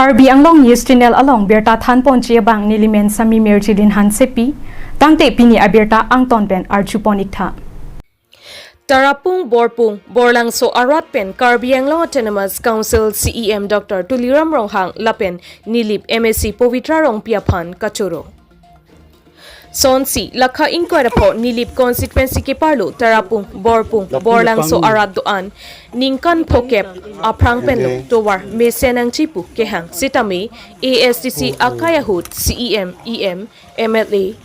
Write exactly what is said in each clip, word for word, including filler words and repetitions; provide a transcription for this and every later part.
Karbi Anglong News Channel along birta thanponji abang nelimen Sami Merjilin Hansepi, tangte pini abirta angton pen arjupon iktha. Tarapung Borpung Borlangso arat pen Karbi Anglong Autonomous Council C E M Doctor Tuliram Ronghang lapen Nilip M A C Pavitra Rongpi aphan kachoro. Sonsi lakha ingkoi ra pho Nilip constituency keparlo Tarapung Borpung Borlangso arat do-an ningkan phokep aphrang penlo tovar mesen nangji pu kehang sitame A S D C akai ahut C E M, E M, M L A,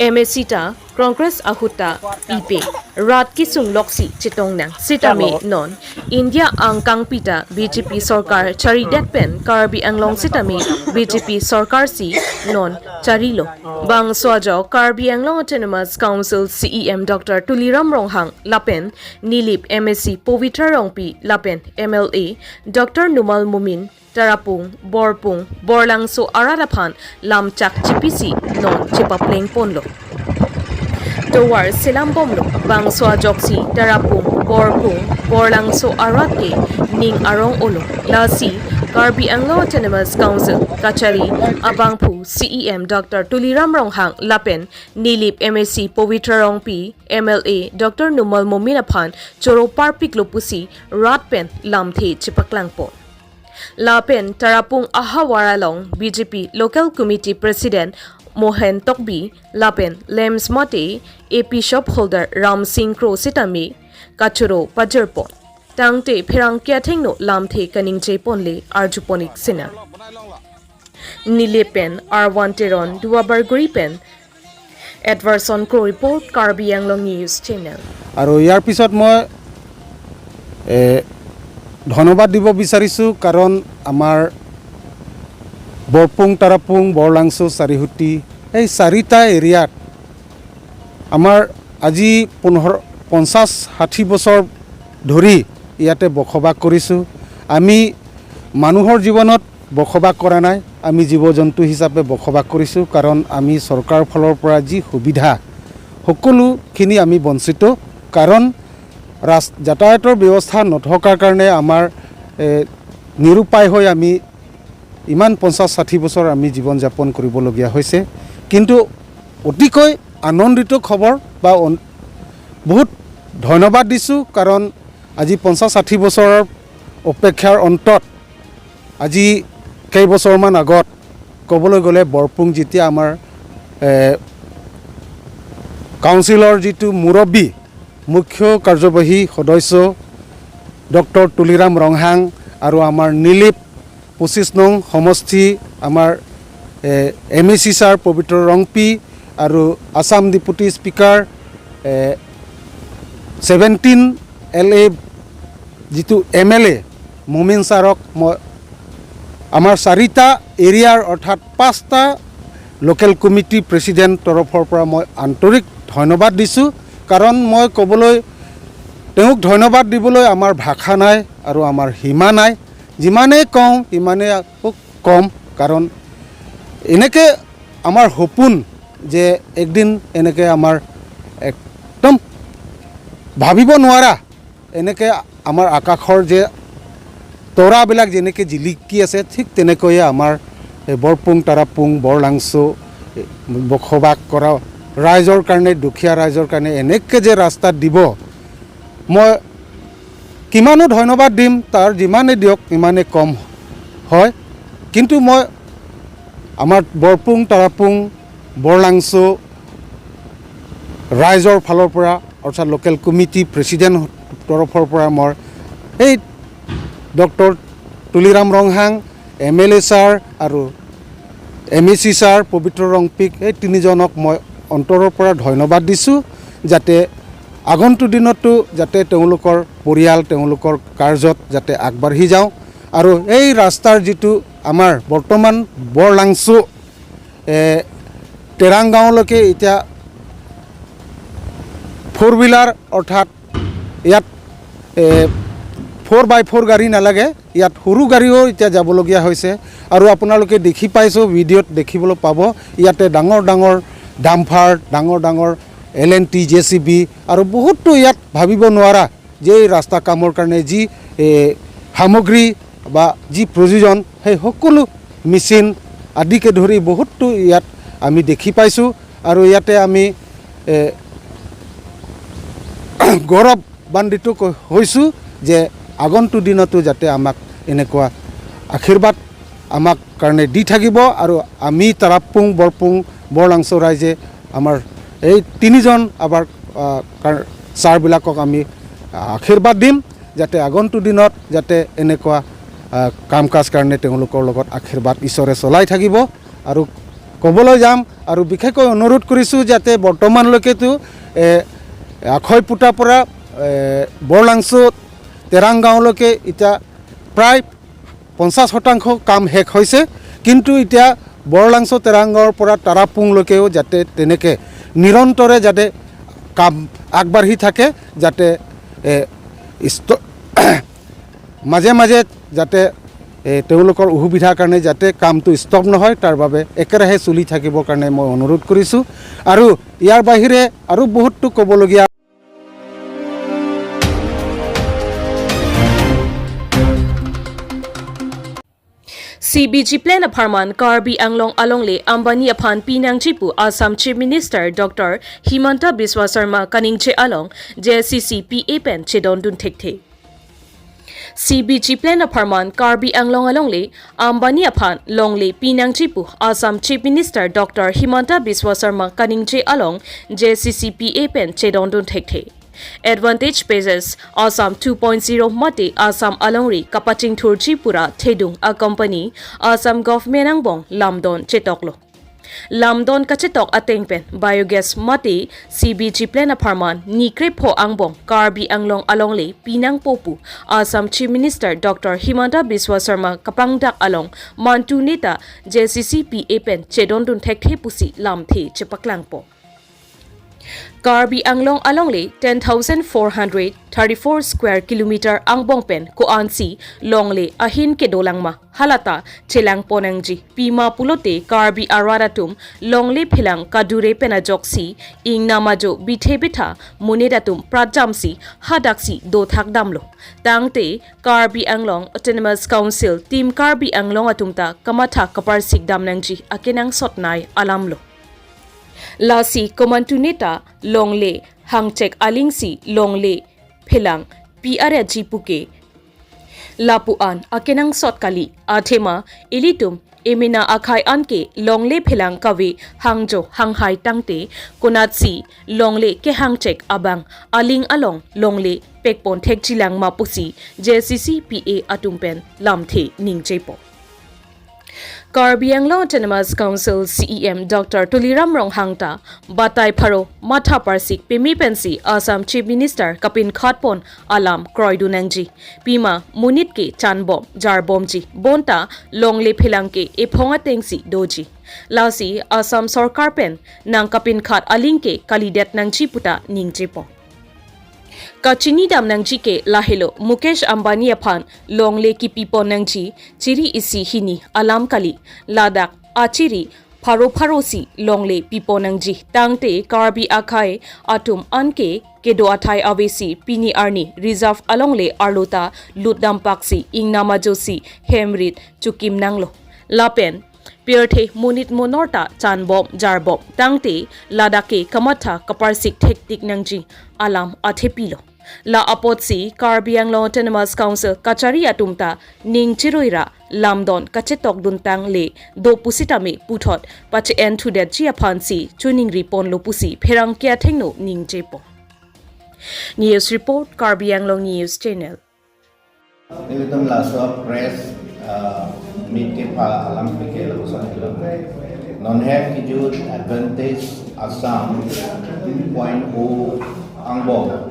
M A C ta Congress ahut ta pipe rat kesung loksi chetong nang sitame non India angkangpi ta B J P sorkar charidet pen Karbi Anglong sitame B J P sorkar si non charilo. Bangso ajok Karbi Anglong Autonomous Council C E M Doctor Tuliram Ronghang lapen Nilip M A C Pavitra Rongpi lapen M L A Doctor Numal Momin Tarapung Borpung Borlangso arat aphan lamchak chipisi non chepaplengponlo. Tovar selambomlo bangso ajoksi Tarapung Borpung Borlangso arat ke ning arong olo. Lasi Karbi Anglong Autonomous Council kachari abangphu C E M Doctor Tuliram Ronghang lapen Nilip M A C Pavitra Rongpi, M L A Doctor Numal Momin aphan choro parpiklo pusi rat pen lamthe chepaklangpo. Lapen Tarapung ahavar along B J P Local Committee President Mohen Tokbi lapen Lamps Mate A P shop holder Ram Singh Kro sitame kachoro pajirpon. Tangte pherangke athengno lamthe kaningjeponle arjupon ik sinang. Nilip pen Arvan Teron, Duar Bagori pen Edwardson Kro report, Karbi Anglong News Channel. আৰু ইয়াৰ পিছত মই এ, ধন্যবাদ দিব বিচাৰিছোঁ, কাৰণ আমাৰ বৰপুং, তাৰাপুং, বৰলাংচু, চাৰিহুটি, এই চাৰিটা এৰিয়াত আমাৰ আজি পোন্ধৰ, পঞ্চাছ ষাঠি বছৰ ধৰি ইয়াতে বসবাস কৰিছোঁ। আমি মানুহৰ জীৱনত বসবাস কৰা নাই, আমি জীৱ জন্তু হিচাপে বসবাস কৰিছোঁ, কাৰণ আমি চৰকাৰৰ ফালৰ পৰা যি সুবিধা, সকলোখিনি আমি বঞ্চিত। কাৰণ ৰাস-, যাতায়াতৰ ব্যৱস্থা নথকাৰ কাৰণে আমাৰ, এ, নিৰুপায় হৈ আমি ইমান পঞ্চাছ ষাঠি বছৰ আমি জীৱন যাপন কৰিবলগীয়া হৈছে। কিন্তু অতিকৈ আনন্দিত খবৰ বা অন-, বহুত ধন্যবাদ দিছোঁ, কাৰণ আজি পঞ্চাছ ষাঠি বছৰৰ অপেক্ষাৰ অন্তত আজি কেইবছৰমান আগত ক'বলৈ গ'লে বৰপুং যেতিয়া আমাৰ, এ, কাউন্সিলৰ যিটো মুৰব্বী, মুখ্য কাৰ্যবাহী সদস্য ডক্টৰ তুলিৰাম ৰংহাং আৰু আমাৰ নিলিপ পঁচিছ নং সমষ্টি আমাৰ, এ, এম এ চি ছাৰ পবিত্ৰ ৰংপি আৰু আছাম ডেপুটি স্পীকাৰ, এ, ছেভেণ্টিন এল এ যিটো এম এল এ মুমিন ছাৰক মই আমাৰ চাৰিটা এৰিয়াৰ অৰ্থাৎ পাঁচটা লোকেল কমিটি প্ৰেচিডেণ্ট তৰফৰ পৰা মই আন্তৰিক ধন্যবাদ দিছোঁ। কাৰণ মই ক'বলৈ, তেওঁক ধন্যবাদ দিবলৈ আমাৰ ভাষা নাই আৰু আমাৰ সীমা নাই। যিমানেই কওঁ, সিমানেই খুব কম। কাৰণ এনেকে আমাৰ সপোন যে একদিন এনেকে আমাৰ একদম ভাবিব নোৱাৰা এনেকে আমাৰ আকাশৰ যে তৰাবিলাক যেনেকে জিলিকি আছে, ঠিক তেনেকৈয়ে আমাৰ এই বৰপুং, তাৰাপুং, বৰলাংচু, এ, বসবাস কৰা ৰাইজৰ কাৰণে, দুখীয়া ৰাইজৰ কাৰণে এনেকে যে ৰাস্তা দিব, মই কিমানো ধন্যবাদ দিম, তাৰ যিমানে দিয়ক, ইমানে কম হয়। কিন্তু মই আমাৰ বৰপুং, তাৰাপুং, বৰলাংচু ৰাইজৰ ফালৰ পৰা, অৰ্থাৎ লোকেল কমিটি প্ৰেচিডেণ্ট তৰফৰ পৰা মই এই ডক্টৰ তুলিৰাম ৰংহাং, এম এল এ ছাৰ আৰু এম এ চি ছাৰ পবিত্ৰ ৰংপিক, এই তিনিজনক মই অন্তৰৰ পৰা ধন্যবাদ দিছোঁ, যাতে আগন্তুক দিনতো যাতে তেওঁলোকৰ পৰিয়াল, তেওঁলোকৰ কাৰ্যত যাতে আগবাঢ়ি যাওঁ। আৰু এই ৰাস্তাৰ যিটো আমাৰ বৰ্তমান বৰলাংচু, এ, তেৰাং গাঁৱলৈকে এতিয়া ফ'ৰ হুইলাৰ অৰ্থাৎ ইয়াত, এ, ফ'ৰ বাই ফ'ৰ গাড়ী নালাগে, ইয়াত সৰু গাড়ীও এতিয়া যাবলগীয়া হৈছে। আৰু আপোনালোকে দেখি পাইছোঁ, ভিডিঅ'ত দেখিবলৈ পাব, ইয়াতে ডাঙৰ ডাঙৰ ডাম্পাৰ, ডাঙৰ ডাঙৰ L and T, J C B আৰু বহুতো ইয়াত ভাবিব নোৱাৰা যে এই ৰাস্তা কামৰ কাৰণে যি, এ, সামগ্ৰী বা যি প্ৰয়োজন, সেই সকলো মেচিন আদিকে ধৰি বহুতো ইয়াত আমি দেখি পাইছোঁ। আৰু ইয়াতে আমি এ, গৌৰৱান্বিত ক- হৈছোঁ যে আগন্তুক দিনতো যাতে আমাক এনেকুৱা আশীৰ্বাদ আমাক কাৰণে দি থাকিব। আৰু আমি তাৰাপুং, বৰপুং, বৰলাংচ' ৰাইজে আমাৰ এই তিনিজন আমাৰ আহ, কাৰ- ছাৰবিলাকক আমি আহ, আশীৰ্বাদ দিম, যাতে আগন্তুক দিনত যাতে এনেকুৱা আহ, কাম কাজ কাৰণে তেওঁলোকৰ লগত আশীৰ্বাদ ঈশ্বৰে চলাই থাকিব। আৰু ক'বলৈ যাম আৰু বিশেষকৈ অনুৰোধ কৰিছোঁ যাতে বৰ্তমানলৈকেতো এ, আখৈ পুতাৰ পৰা এ, বৰলাংচ' তেৰাং গাঁওলৈকে এতিয়া প্ৰায় পঞ্চাছ শতাংশ কাম শেষ হৈছে, কিন্তু এতিয়া বৰলাংচ' তেৰাং গাঁৱৰ পৰা তাৰাপুংলৈকেও যাতে তেনেকে নিৰন্তৰে যাতে কাম আগবাঢ়ি থাকে, যাতে এ, ইষ্ট- মাজে মাজে যাতে এ, তেওঁলোকৰ অসুবিধাৰ কাৰণে যাতে কামটো ষ্টপ নহয়, তাৰ বাবে একেৰাহে চলি থাকিবৰ কাৰণে মই অনুৰোধ কৰিছোঁ। আৰু ইয়াৰ বাহিৰে আৰু বহুতো ক'বলগীয়া C B G plan apharman Karbi Anglong alongle Ambani aphan pinangji pu Assam Chief Minister Doctor Himanta Biswa Sarma kaningje along J C C P A pen chedondun thekthe. C B G plan apharman Karbi Anglong alongle Ambani aphan longle pinangji pu Assam Chief Minister Doctor Himanta Biswa Sarma kaningje along J C C P A pen chedondun thekthe. Advantage Basis Assam two point zero mate Assam alongri kapachingthurji pura thedung a company Assam government angbong lamdon chetoklo. Lamdon kachetok ateng pen biogas mate C B G plan apharman ni krepho angbong Karbi Anglong alongle pinangpo pu Assam Chief Minister Doctor Himanta Biswa Sarma kapangdak along mantu neta J C C P A pen chedondun thekthe pusi lamthe chepaklangpo. Karbi Anglong alongle ten thousand four hundred thirty-four square kilometer angbong pen ko-ansi longle ahin kedolang ma halata chelangpon nangji pima pulote Karbi arat atum longle phelang kadure pen ajoksi ingnam ajo bithe bitha monit atum pratjamsi hadaksi dothak damlo. Tangte Karbi Anglong Autonomous Council Team Karbi Anglong atum ta kamatha kaparsik dam nangji akenangsot nei alamlo. Lasi komantu neta longle hangchek alingsi longle phelang pi aryaji puke. Lapu-an akenangsot kali, athema ilitum emena akhai anke longle phelang kave hangjo hanghai tangte konatsi longle kehangchek abang aling along longle pekpon thekjilang ma pusi J C C P A atum pen lamthe ningjepo. Karbi Anglong Autonomous Council C E M Doctor Tuliram Ronghang ta batai pharo matha parsik peme pensi Assam Chief Minister kapinkhatpon alam kroidun nangji. Pima monit ke chanbom jarbomji bonta longle phelang ke ephong atengsi doji. Lasi Assam sorkar pen nang kapinkhat aling ke kalidet nangji puta ningjepo. Kachini dam nangji ke lahelo Mukesh Ambani aphan longle kipipon nangji chiri isi hini alam kali, ladak achiri pharo pharo si longle pipon nangji tangte Karbi akhai atum anke kedo athai avesi pini arni reserve alongle arlo ta lutdam paksi ingnam ajosi hemrit chukim nanglo. Lapen pirthe monit monor ta chanbom jarbom tangte ladak ke kamatha kaparsik thektik nangji alam athepilo. La apotsi Karbi Anglong Autonomous Council kachari atum ta ning chiruira lamdon kachetokdun tangle do pusitame puthot pache-en thudetji aphansi choningri ponlo pusi pherangke athengno ningjepo. News report, Karbi Anglong News Channel. Ilitum laso press uh, meet kepha alam pike lapuson ilo. Non hem kijut Advantage Assam two point oh angbong.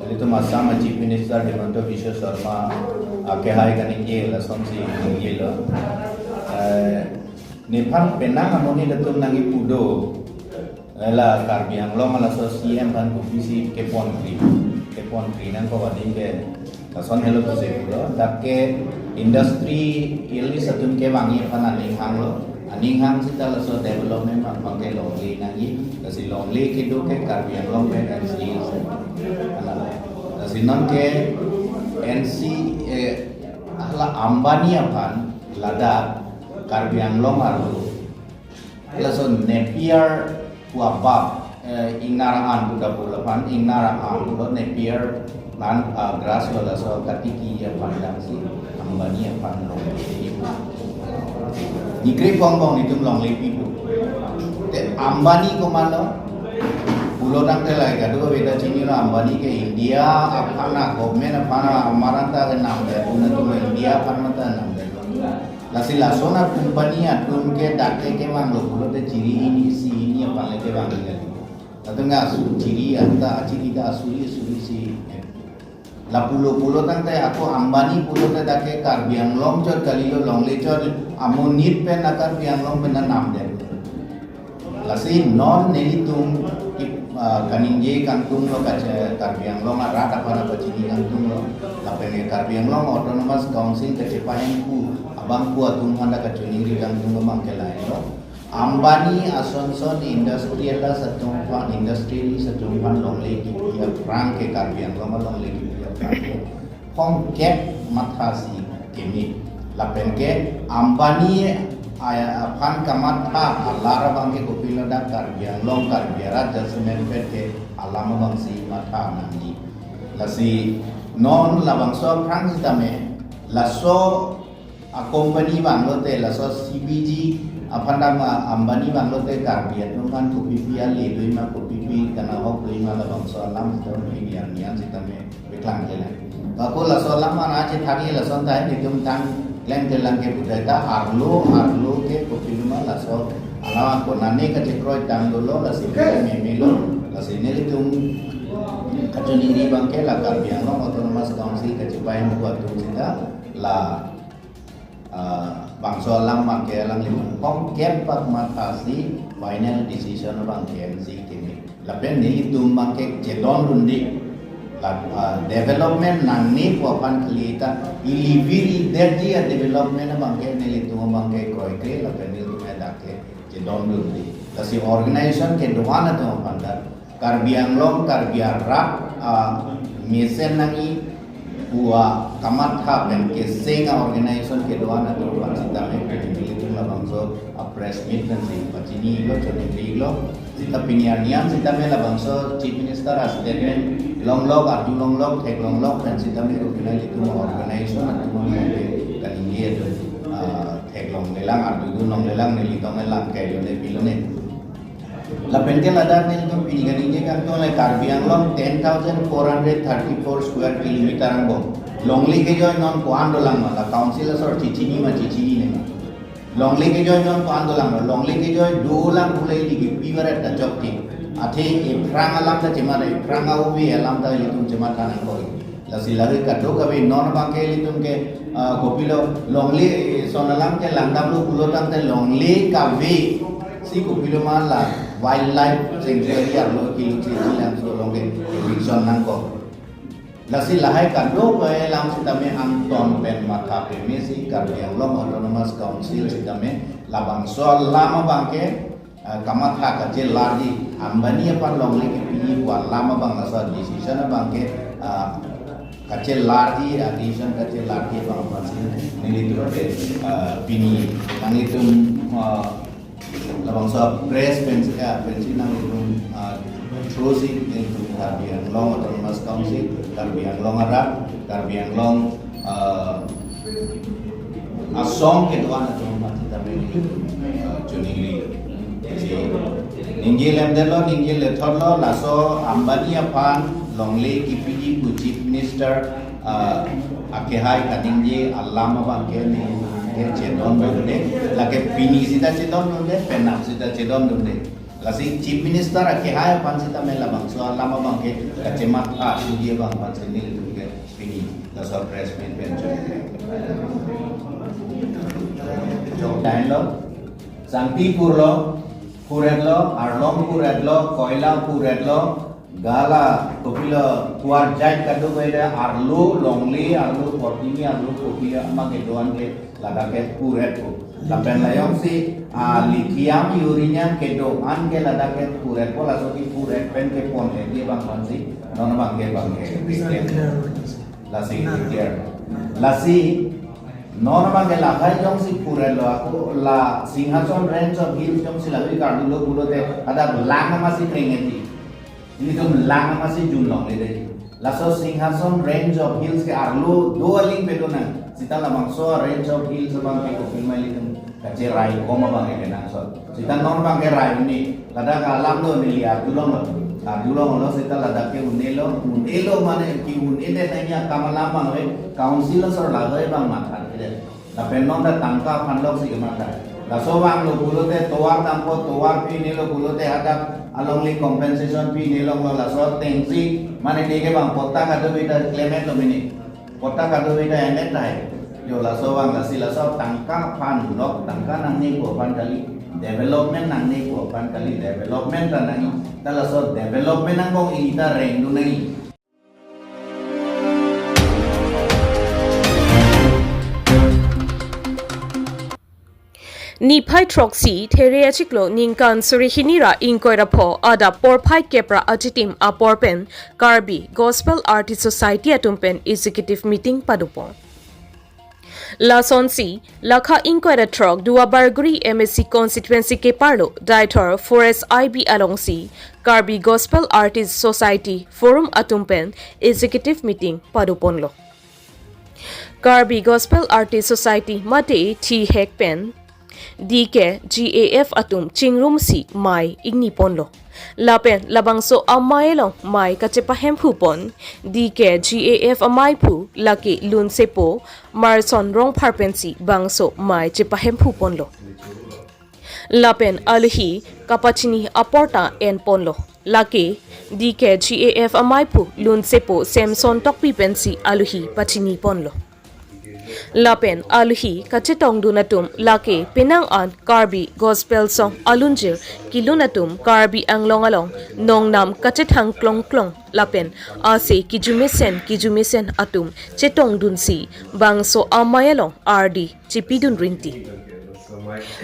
Ilitum Assam Chief Minister Himanta Biswa Sarma uh, kehai kaningje lasonsi ningjelo. Uh, Nephan penang amonit atum nangkipu do. Lala Karbi Anglong laso C M aphan kopisi keponkri, keponkri nangkok adim ke lason helo pusi pulo. Dak ke industrialist atum kevangji aphan aning hanglo. Aning hang seta laso development aphan ke longle nangji. Lasi longle kedo ke Karbi Anglong pen N C ase. Ala. Lasi non ke N C eh, hala Ambani aphan Ladak Karbi Anglong arlo, laso Napier pu abang, eh, ingnar an pu dapu lapen ingnar an pulo Napier plant, ah, grass lo, laso katiki aphan damsi Ambani aphan longle pi. Nikre pongbong itum longle pi pu. Te Ambani komatlo? Pulo tangte lahai kadokave ta chinilo, Ambani ke India aphan a, government aphan a, amaranta ke namdet, puna tu India aphan ta namdet. Lasi lason a company atum ke dak ke kevanglo pulote chiri hini isi hini aphan le kevang kali. Latum ke asu chiri anta, chiri ta asuri asuri si. Lapulo pulo tangte ako Ambani pulote dak ke Karbi Anglong chot kalilo, longle chot, amonit pen a Karbi Anglong pen a namdet. Lasi non nelitum ki, ah, kaningje kangtung lo, kache Karbi Anglong arat aphan pachini kangtung lo. Lapen ke Karbi Anglong Autonomous Council kachepahempu abangphu atum aphan ta kachiningri kangtung lo abang ke lahai lo. Ambani asonson industrialist atum aphan, industrialist atum aphan longle kipi aphrang ke Karbi Anglong alongle kipi aphrang ke hongkep matha si keme. Lapen ke Ambani a, aphan kamatha alar abang ke kopilo dak Karbi Anglong, Karbi arat jasemet pet ke alam abang si matha nangji. Lasi non labangso aphrang sitame laso a company vanglote, laso C B G aphan dam a Ambani vanglote Karbi atum aphan kopipi ale doji ma, kopipi kanahok doji ma, labangso alam sitame media arni an sitame paklang klemkle. Ako laso alam an aje thari lason ta nelitum tang klemkle lang ke budai ta arlo, arlo ke kopiloma laso alam ako nane kachekroi tang dolo, lasi memelo, lasi nelitum kachiningri abang ke la Karbi Anglong Autonomous Council kachepahempu atum sita la ah, bangso alam abang ke alanglitum hongkep pak matha si final decision abang ke M C keme. Lapen nelitum abang ke chedondunde. La, ah, development nangne pu aphan kali ta ilivir idetji a development abang ke nelitum abang ke kroikre lapen nelitum dak ke chedondunde. Lasi organization kedo-an atum aphan ta Karbi Anglong, Karbi arat, ah, mesen nangji pu a kamatha pen keseng a organization kedo-an atum aphan sitame nelitum labangso a press meet pensi pachinilo, chiningrilo. Sita pini arni an sitame labangso Chief Minister a statement longlok, arju longlok, theklonglok pen sitame rupina ilitum organization atum aphan ke kaningje atum, ah, theklonglelang, arjudun longlelang, neli tong elang, kailone pilone. Lapen ke ladak nelitum pini kaningje kangtung le Karbi Anglong ten thousand four hundred thirty-four square kilometer angbong longle kejoi non ko-an dolang ma, la council asor chichini ma, chichinine ma. Longle kejoi non ko-an dolang ma, longle kejoi dolang pule ili kipi barat ta chokche. Athe ephrang alam ta chema, ephrang a-ove alam ta ilitum chematha nangkok. Lasi lahai kadokave non abang ke ilitum ke, ah, kopilo longle, eh, son alam ke langdamlo pulo tangte longle kave si kopiloma la wildlife sanctuary arlo kilo chilangso along ke eviction nangkok. Lasi lahai kadokave alam sitame angton pen matha peme si Karbi Anglong Autonomous Council sitame labangso alam abang ke ah, kamatha kachelarji, Ambani aphan longle kepiji pu alam abang laso decision abang ke, ah, kachelarji, ah, decision kachelarji abang aphansi nelitum ke, ah, pini nanglitum, ah, labangso press pensi, ah, pensi nanglitum, ah, through si nelitum Karbi Anglong Autonomous Council, Karbi Anglong arat, Karbi Anglong, ah, asong kedo-an atum aphan sitame, ah, choningri. Ningje lemdetlo, ningje lethotlo, laso Ambani aphan longle kepiji pu Chief Minister, ah, akehai kaningje alam abang ke neli ke chedondunde, lake pini sita chedondunde, penap sita chedondunde. Lasi Chief Minister akehai aphan sitame labangso alam abang ke kachematha thuji abang aphansi nelitum ke pini laso press meet pen chon. Lahenlo, Sangpi phurlo, phuretlo, Arlong phuretlo, Koila phuretlo, gala kopilo puarjai kadokave arlo longle, arlo portini, arlo kopilo ama kedo-an ke ladak ke phuret pu. Lapen la jongsi, ah, lithium uranium kedo-an ke ladak ke phuret pu, laso kephuret pen keponleji abang aphansi non abang ke abang ke. Lasi clear. Lasi Non abang ke lahai jongsi purelo ako la Singhason Range of Hills jongsi lahai kardulo pulote hadak lang amatsi kreng eti. Ilitum lang amatsi junlongle dei. Laso Singhason Range of Hills ke arlo do aling pedonang. Seta labangso Range of Hills abang ke kopima ilitum kacherai kom abang ke nangso. Seta non abang ke rai un-e. Ladak alam do neli arjulonglo. Arjulonglo seta ladak ke un-elo, un-elo mane ke un-edet nangji akam alam abang le, council asor lahai abang mathadedet. Lapen non ta tangka aphan loksi kematha. Laso vanglo pulote tovar dampo, tovar pinelo pulote hadak alongli compensation pinelonglo, laso atengsi mane dei ke abang patta kadokave ta claim-etlo mene. Patta kadokave ta en-et tahai. Jo laso vang lasi laso tangka aphan lok, tangka nangnepo aphan kali, development nangnepo aphan kali, development ta nangji. Ta laso development angbong ili ta rengdun nangji. Niphai throksi There achiklo ningkan suri hini ra ingkoi ra pho adap porphai kep ra achitim apor pen Karbi Gospel Artist Society atum pen executive meeting padopon. Lasonsi lakha ingkoi ra throk Duarbagori M A C constituency keparlo Deithor Forest I B alongsi Karbi Gospel Artist Society Forum atum pen executive meeting padoponlo. Karbi Gospel Artist Society mate thihek pen D K G A F atum chingrumsi mei ingniponlo. Lapen labangso amei along mei kachepahemphupon D K G A F ameiphu lake Lunsepo Marson Rongphar pensi bangso mei chepahemphuponlo. Lapen alohi kapachini apor ta enponlo. Lake D K G A F ameiphu Lunsepo Samson Tokbi pensi alohi pachiniponlo. Lapen alohi kachetongdun atum lake penang an Karbi Gospel Song alunjir kelun atum, Karbi Anglong along nongnam kachethang klongklong lapen ase kejumesen kejumesen atum chetongdunsi bangso amei along ardi chepidun rinti.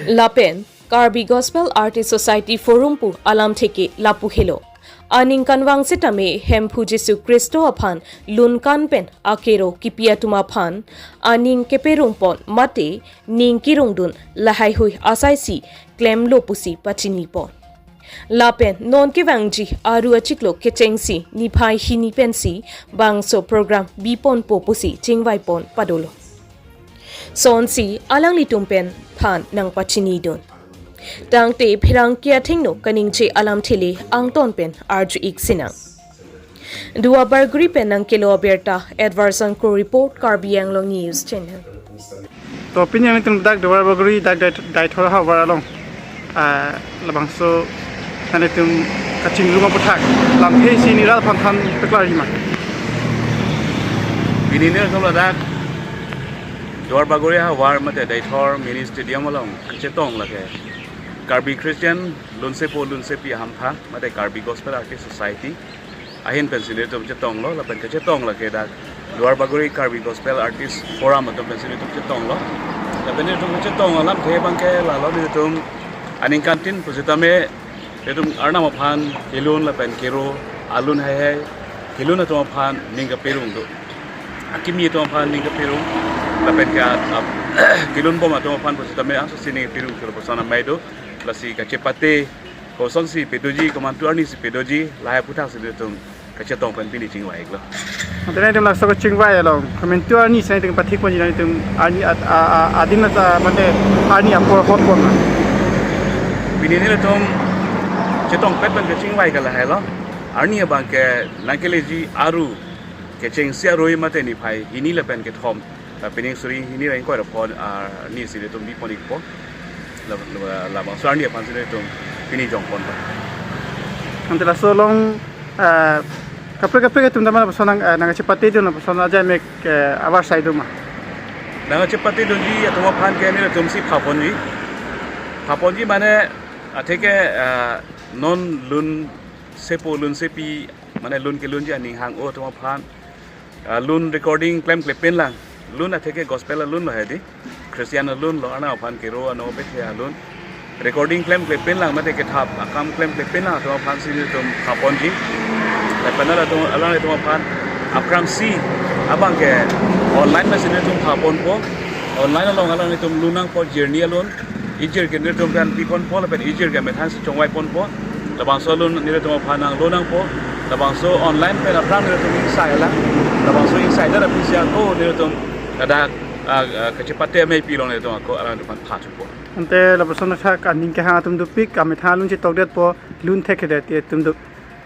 Lapen Karbi Gospel Artist Society Forum pu alamthe ke lapu helo. Aningkanvang setame Hemphu Jisu Khristo aphan lunkan pen akero kipi atum aphan aning keperungpon mate ning kerungdun lahaihui asaisi klemlo pusi pachinipon. Lapen non kevangji Aru achiklo kechengsi niphai hini pensi bangso program biponpo pusi chingvaipon padolo. Sonsi alanglitum pen than nangpachinidun. Tangte pherangke athengno kaningje alamthe le angton pen arju-ik sinang. Duarbagori pen nangkelo abirta, Edwardson Kro report, Karbi Anglong News Channel. To pini nanglitum dak Duarbagori dak Dai-, Deithor havar along, ah, labangso nanglitum kachingrum aputhak lamthe isi neli rat aphan than paklarji ma. Pini nelitum ladak Duarbagori havar mate Deithor mini stadium along kachetong lake Karbi Christian Lunsepo Lunsepi ahamtha mate Karbi Gospel Artist Society ahin pensi nelitum chetonglo, lapen kachetong lake dak Duarbagori Karbi Gospel Artist Forum atum pensi nelitum chetonglo. Lapen nelitum chetong alamthe abang ke lalo, nelitum aningkantin pusitame nelitum Arnam aphan kelun lapen kero alun haihai kelun atum aphan ning kaperung do. Akimi atum aphan ning kaperung lapen ke ap-, kelunbom atum aphan pusitame angsong si ning kaperung kelo puson amei do. Lasi kachepate kosonsi pedoji, komantu arnisi pedoji, lahai aputhak si nelitum kachetong pen pini chingvai-iklo. Ante nanglitum laso kachingvai along komantu arnisi nanglitum pathikponji, nanglitum arni at-, a, a, adim at, a, mate arni apor hotpon ma? Pini nelitum chetongpet pen kachingvai ke lahailo. Arni abang ke nangkeleji Aru kechengsi arui mate niphai hini lapen kethom, ah, pining suri hini ra ingkoi ra pho, ah, arnisi nelitum bipon-ikpo. La, la, labangso arni aphansi nelitum pini jongponpo. Ante laso along, ah, kaprek kaprek atum tame lapuson nang, ah, nangkachepatedun lapuson ajai mek, eh, avarsai do ma? Nangkachepatedunji atum aphan ke nelitumsi phaponji. Phaponji mane atheke, ah, non Lunsepo Lunsepi mane lun kelunji aning hang-o atum aphan, ah, lun recording klemkle pinlang. Lun atheke gospel alun lo hedi. Christian alun lo, Arnam aphan kero ano pethe alun. Recording klemkle pinlang mate kethap akam klemkle pinlang atum aphansi nelitum phaponji. Lapen alanglitum, alanglitum aphan aphrangsi abang ke online masi nelitum phaponpo. Online along along nelitum lunangpo, jirni alun. Ijir ke nelitum aphan piponpo lapen ijir ke methang si chongvaiponpo. Labangso alun nelitum aphan nanglo nangpo. Labangso online pen aphrang nelitum ingsai alang. Labangso ingsai dak aphi si ako nelitum kada, ah, ah, kachepate amei pilong nelitum ako alanglitum aphan phathupo. Ante lapuson athak aning kehang atum dopik, amethang alun chetokdetpo, lun thekthedet atum do.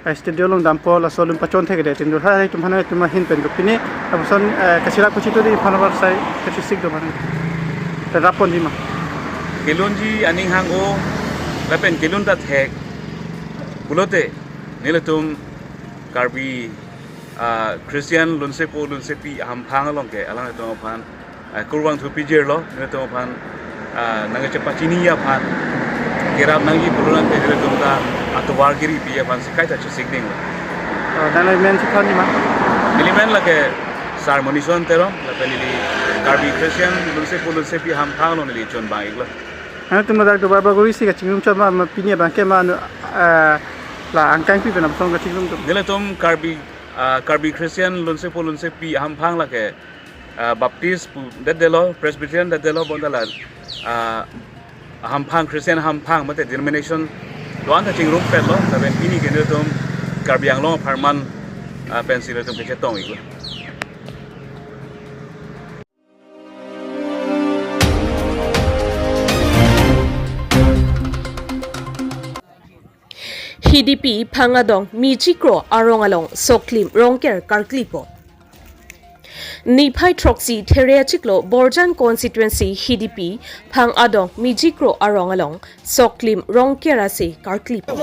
Eh, studio along dampo, laso alun pachon thekthedet atum do. Hai atum aphan itum ahin pen do. Pini lapuson, eh, kachirap kachito di aphan avarsai kachisik do aphan. Te rappon di ma. Kelunji aning hang-o lapen kelun ta thek pulote nelitum Karbi, ah, Christian lunsepo lunsepi ahamphang along ke alanglitum aphan, ah, kurvangthu pijirlo, nelitum aphan, ah, nangkachepachini aphan, kerap nangji pulo nang ke nelitum ta atovar kiri pi aphan si kaita chesik ding. Oh, dan nangli men chethon di ma? Neli men lake Sar Monison Teron, lapen neli Karbi Christian lunsepo lunsepi ahamphang along neli chonbang-iklo. Nangtum ladak do barbar guri si kachingrum chot ma, ma pini abang ke ma anu, ah, la angkang pi pen lapuson kachingrum do. Nelitum Karbi, ah, Karbi Christian lunsepo lunsepi ahamphang lake, ah, Baptist pu detdetlo, Presbyterian detdetlo, bonta la, ah, ahamphang, Christian ahamphang mate denomination do-an ta chingrumpetlo, lapen pini ke nelitum Karbi Anglong apharman, ah, pensi nelitum kachetong-iklo. Hidipi Phangadong Mijikro arong along soklim rongker karklipo. Niphai throksi there achiklo Borjan constituency Hidipi Phangadong Mijikro arong along soklim rongker ase karklipo.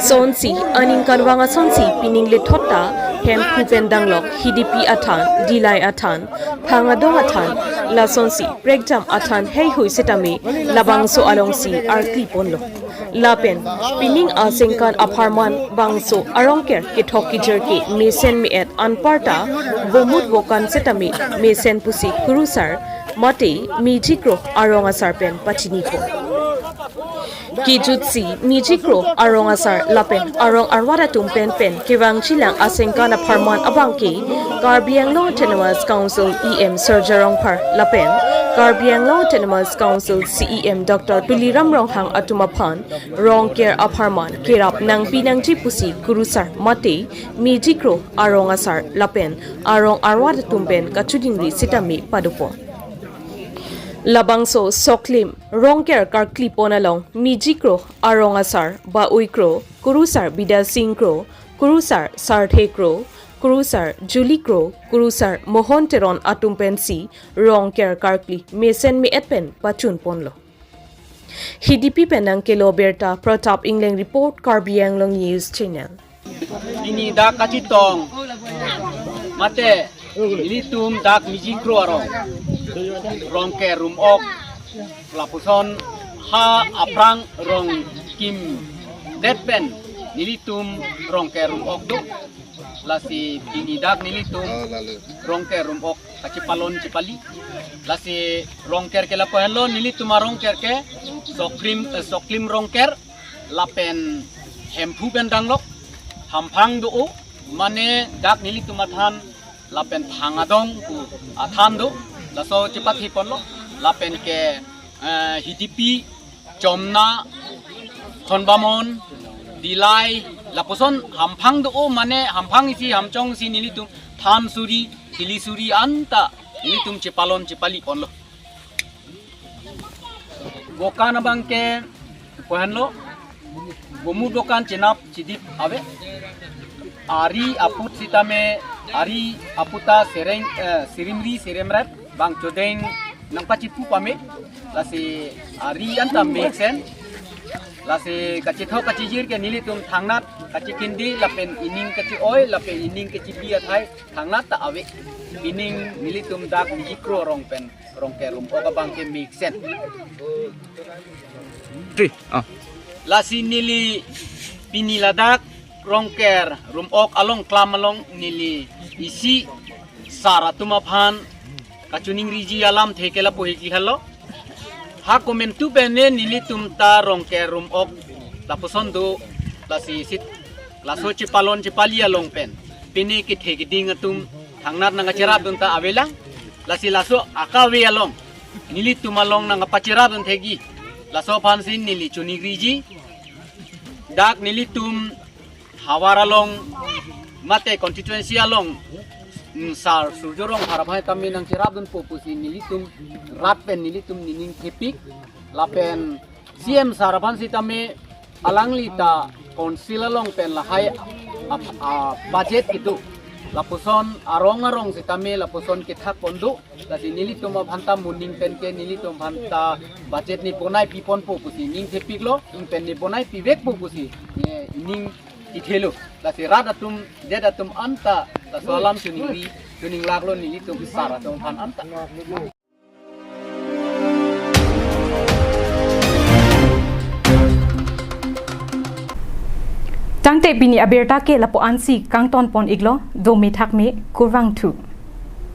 Sonsi aningkanvang asonsi pining lethot ta Hemphu pen danglok Hidipi athan, Dillai athan, Phangadong athan, lasonsi prekjam athan heihui setame labangso alongsi arkliponlo. Lapen pining asengkan apharman bangso arongker kethok kejir ke mesen me-et anparta vomut vokan setame mesen pusi kurusar mate Mijikro arong asar pen pachinipo. Kejutsi Mijikro arong asar lapen arong arwat atum pen pen kevangjilang asengkan apharman abangke Karbi Anglong Autonomous Council E M Surjya Rongphar lapen Karbi Anglong Autonomous Council C E M Doctor Tuliram Ronghang atum aphan rongker apharman kerap nangpi nangji pusi kurusar mate Mijikro arong asar lapen arong arwat atum pen kachudingri setame padopo. Labangso soklim rongker karklipon along Mijikro arong asar Ba-ui Kro, kurusar Bidya Sing Kro, kurusar Sarthe Kro, kurusar Juli Kro, kurusar Mohon Teron atum pensi rongker karkli mesen me-et pen pachunponlo. Hidipi pen nangkelo birta Pratap Engleng report, Karbi Anglong News Channel. Pini dak kachetong mate nelitum dak Mijikro arong rongker rum-ok lapuson ha aphrang rongkimdet pen nelitum rongker rum-ok do. Lasi pini dak nelitum rongker rum-ok kachepalon chepali. Lasi rongker ke lapu henlo, nelitum arongker ke soklim, eh, soklim rongker lapen Hemphu pen danglok, hamphang do-o, mane dak nelitum athan lapen Phangadong pu athan do, laso chepathiponlo, lapen ke, eh, Hidipi, Chomna, Khonbamon, Dillai, lapuson hamphang do-o, mane hamphang isi hamchong isi nelitum than suri, thili suri anta nelitum chepalon chepaliponlo. Bokan abangke kohenlo, gomu bokan chenap chidip ave. Ari aput sitame, ari aputa sereng, eh, sirimri sirimret, bang chodeng nangpachipu pame, lasi ari anta mesen, lasi kachethok kachijir ke nelitum thangnat, kachikindi lapen ining kachi-oi, lapen ining kachipi athai, thangnat ta ave, ining nelitum dak Mijikro arong pen rongker rum-ok abangke mesen. Tri, ah. Lasi neli pini ladak rongker rum-ok along klam along neli isi sar atum aphan kachiningriji alamthe ke lapu hiki halo. Ha komantu pen ne nelitum ta rongker rum-ok lapuson do, lasi sit laso chepalon chepali along pen pini kethe keding atum thangnat nangkacherapdun ta avelang. Lasi laso akave along, nelitum along nangkapacherap un thekji. Laso aphansi neli choningriji. Dak nelitum havar along mate constituency along, mm, Sar Surjya Rongphar aphan tame nangcherapdunpo pusi nelitum rat pen nelitum nening thepik. Lapen C M sir aphan sitame alangli ta council along pen lahai a, a, budget kedo. Lapuson arong arong sitame lapuson kethak pon do. Lasi nelitum aphanta moning pen ke nelitum aphanta budget ne bonai piponpo pusi ning thepiklo, ning pen ne bonai pivekpo pusi ne ning kethelo. Lasi rat atum, det atum anta, laso alam choningri, choninglaklo nelitum sar atum aphan anta. Tangte pini abirta ke lapu-ansi kangton pon iklo, dome thakme, kurvangthu.